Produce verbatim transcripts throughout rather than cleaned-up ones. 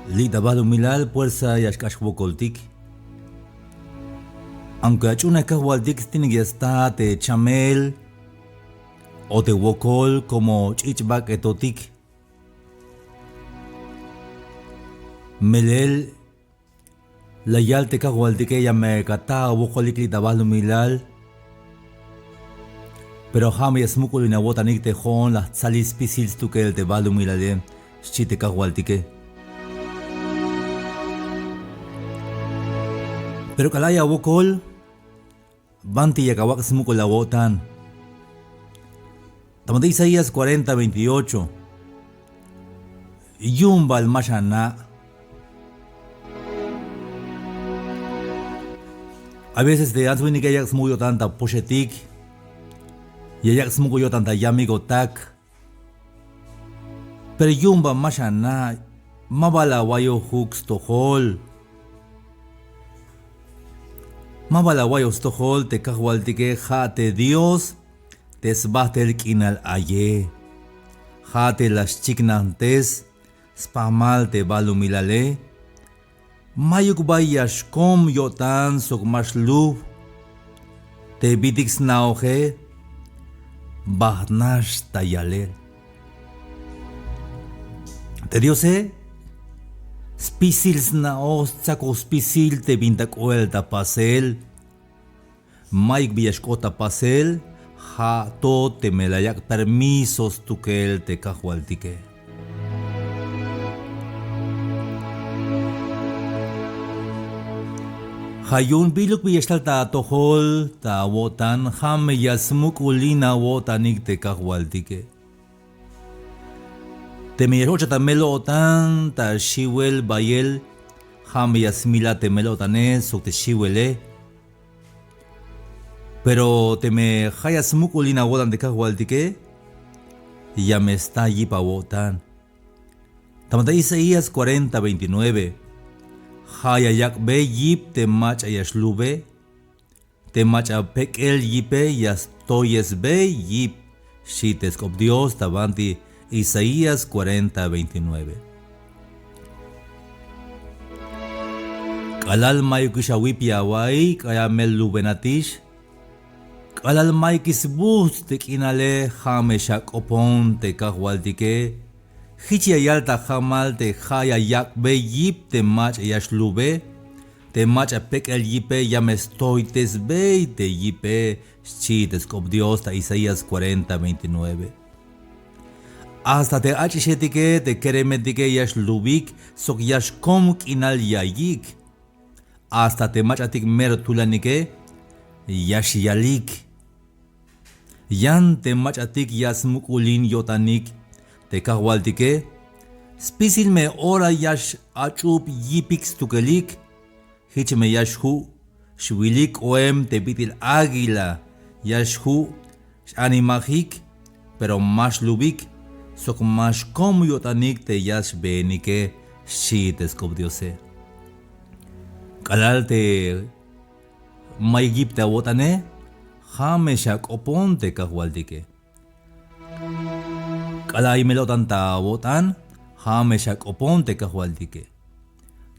Li' ta balumilal puersa ya xk'ax jwokoltik. Aunque ach'uunej Kajwaltik, tiene que ya sta te chamel o te wokol como ch'ich' bak'etotik. Melel la yal te Kajwaltike ya me ka ta awokolik li' ta balumilal. Pero ja' me ya smuk'ulin awo'tanik te jo'on la jtsalil spisil stukel te balumilale, xchi te Kajwaltike. Pero k'alal ay awokol, banti yak awak' smuk'ul awo'tan. Ta banti Isaías cuarenta veintiocho. Yu'un bal ma xana'. A veces te ants winike ya yak' smuk'ul yo'tan ta poxetik, ya yak' smuk'ul yo'tan ta yamigotak. Pero yu'un bal ma xana', ma bal awa'iyojuk stojol. Ma bal awa'iyojuk stojol te Kajwaltike, ja' te Dios te sbajtel k'inal aye. Ja' te la xchiknantes spamal te balumilale. Mayuk bay ya xkom yo'tan sok ma xlub. Te bitik sna'oje bajt nax ta yalel. Te Diose spisil sna'oj, stsakoj spisil te bin ta k'oel ta pasel. Mayuk bi ya xk'ot ta pasel, ja' to teme la yak' permiso stukel te Kajwaltike. Ja' yu'un biluk bi ya xtal ta atojol ta awo'tan, ja' me ya smuk'ulin awo'tanik te Kajwaltike. Teme ya x-ochat ta mel-o'tan ta xiwel bayel, ja' me ya smilat te mel-o'tane sok te xiwele. Pero teme ja' ya smuk'ulin awo'tan te Kajwaltike, ya me sta yip awo'tan. Ta banti Isaías cuarenta veintinueve. Ja' ya yak'be yip te mach'a ya xlube, te mach'a pek'el yipe ya stoyesbe yip, xchi te sk'op Dios ta banti Isaías cuarenta veintinueve. K'alal mayukix awip ya awa'iy, k'alal mel lubenatix, k'alal mayukix sbujts' te k'inale, ja' me xak'opon te Kajwaltike. Jich ya yal ta jamal te ja' ya yak'be yip te mach'a ya xlube, te mach'a pek'el yipe ya me stoytesbey te yipe, xchi te sk'op Dios ta Isaías cuarenta veintinueve. Hasta te ach'ixetike, te keremetike ya xlubik sok ya xkom k'inal ya'iyik. Hasta te mach'atik mero tulanike ya xyalik. Yan te mach'atik ya smuk'ulin yo'tanik te Kajwaltike, spisil me ora ya x-ach'ub yipik stukelik. Jich me ya xju' xwilik k'oem te bit'il águila, ya xju' x-animajik, pero ma xlubik sok ma xkom yo'tanik te ya xbeenike, xchi te sk'op Diose. K'alal te mayuk yip te awo'tane, ja' me xak'opon te Kajwaltike. K'alal ay mel-o'tan ta awo'tan, ja' me xak'opon te Kajwaltike.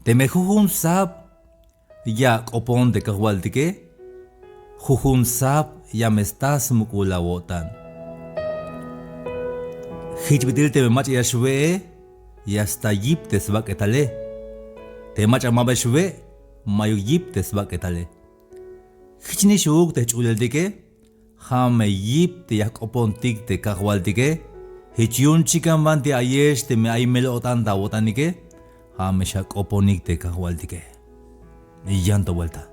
Teme jujun sab ya ak'opon te Kajwaltike, jujun sab ya me sta smuk'ul awo'tan. Jich bit'il teme mach'a ya xwe'e, ya sta yip te sbak'etale. Te mach'a ma ba xwe', mayuk yip te sbak'etale. Jichnix uuk te jch'uleltike, ja' me yip te ya jk'opontik te Kajwaltike. Jich yu'un chikan banti ayex teme ay mel-o'tan ta awo'tanike, ja' me xak'oponik te Kajwaltike. Yan to vuelta.